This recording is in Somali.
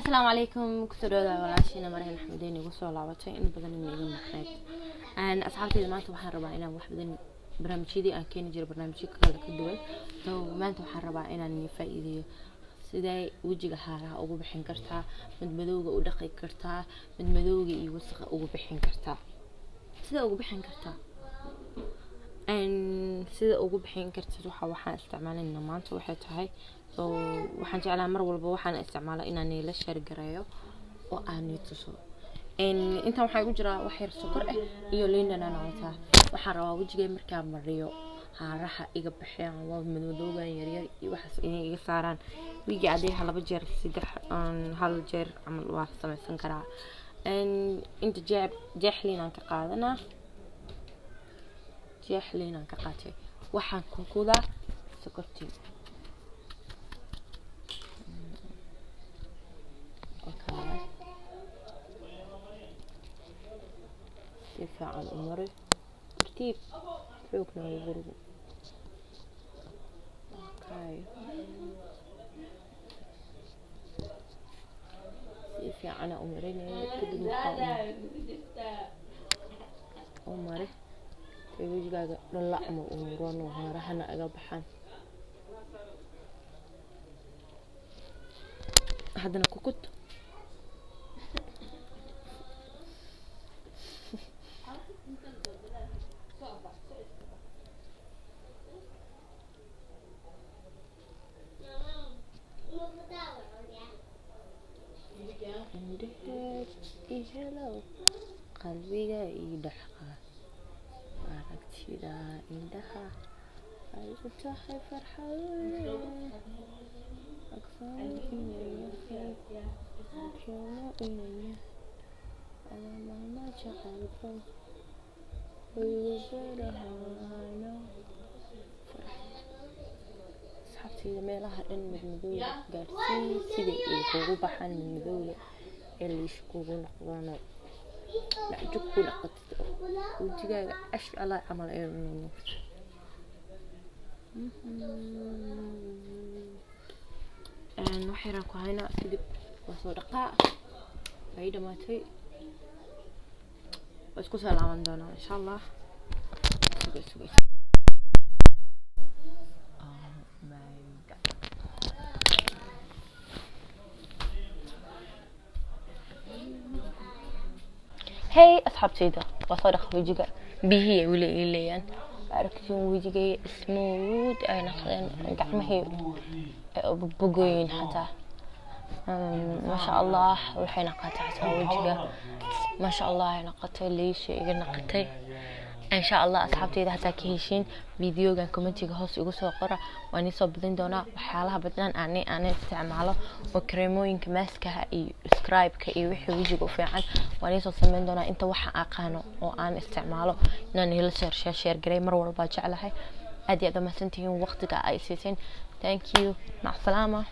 Asalaamu calaykum, kusoo dhawaada walaashiina Maryan Axmedeyn igu soo laabatay in badan in iga maqneyd. Asxaabteyda, maanta waxaan rabaa inaan wax badan barnaamijyadii aan keeni jiray barnaamijyo kale ka duwan. So maanta waxaan rabaa inaan idin faa'iideeyo sidee wejiga haaraha ugu bixin kartaa, madmadowga u dhaqi kartaa, madmadowga iyo wasaqa ugu bixin kartaa, sida ugu bixin kartaa sida ugu bixin kartid. Waxaan isticmaalayna maanta waxay tahay, so waxaan jeclaa mar walba waxaan isticmaala inaan ila share gareeyo oo aan i tuso. Intaan waxaa igu jiraa wax yar sokor ah iyo liin dhanaan aan wataa. Waxaan rabaa wejigay markaa mariyo haaraha iga baxeen, waa madmadowgan yaryar iyo waxaas inay iga saaraan. Wiigi adeeha laba jeer, saddex, hal jeer camal waa samaysan karaa. Inta jeeb jeex liin aan ka qaadanaa, jeex liin aan ka qaatay, waxaan ku kudaa sokortii. Okay. Si fiican u mari, tartiib, xoogna ugu rugo. Okay, si fiicana u marinaya. Kadib markaa u mari ay wejigaaga dhalac ama u nuuraan oo haarahana aga baxaan. Haddana ku kud. Indhaheed i helow, qalbiga ii dhexqa, aragtida indhaha ay u tahay farxad, ogsoon inuu yahay, ogsoono inuu yahay mama jacaylko igu barahano. Asxaabteyda, meelaha dhan madmadowga gaarsii siday ay kugu baxaan madmadowga ee liish kugu noqdaan oo nacjub ku noqotid oo wejigaaga ash allah camal ay nuurto. Wax yaraan ku haynaa, kadib waa soo dhaqaa. Waa ii dhamaatay, waa isku soo laaban doonaa insha Allah. Suga, suga. Oh my God. Hey asxaabteyda, waa soo dhaqa wejiga, biyihii ay weli ii leeyaan. Aragtiin wejigay smooth ay noqdeen, gacmahii ay bogoyin xataa. Maasha Allah, waxay noqotay xataa wejiga, maasha Allah, ay noqotay, liisha iga noqotay. Insha Allah asxaabteyda, hataa ka heshiin videogan, commentiga hoos igu soo qora, waan isoo badin doonaa waxyaalaha badan aan isticmaalo oo kareemooyinka, maaskaha iyo scrubka iyo wixii wejiga u fiican waan isoo sameyn doonaa. Inta waxa aqaano oo aan isticmaalo inaan ila share garay mar walba jeclahay. Aad iyo aad umahadsantihiin waqtiga ay siiseen. Thank you, mac salaama.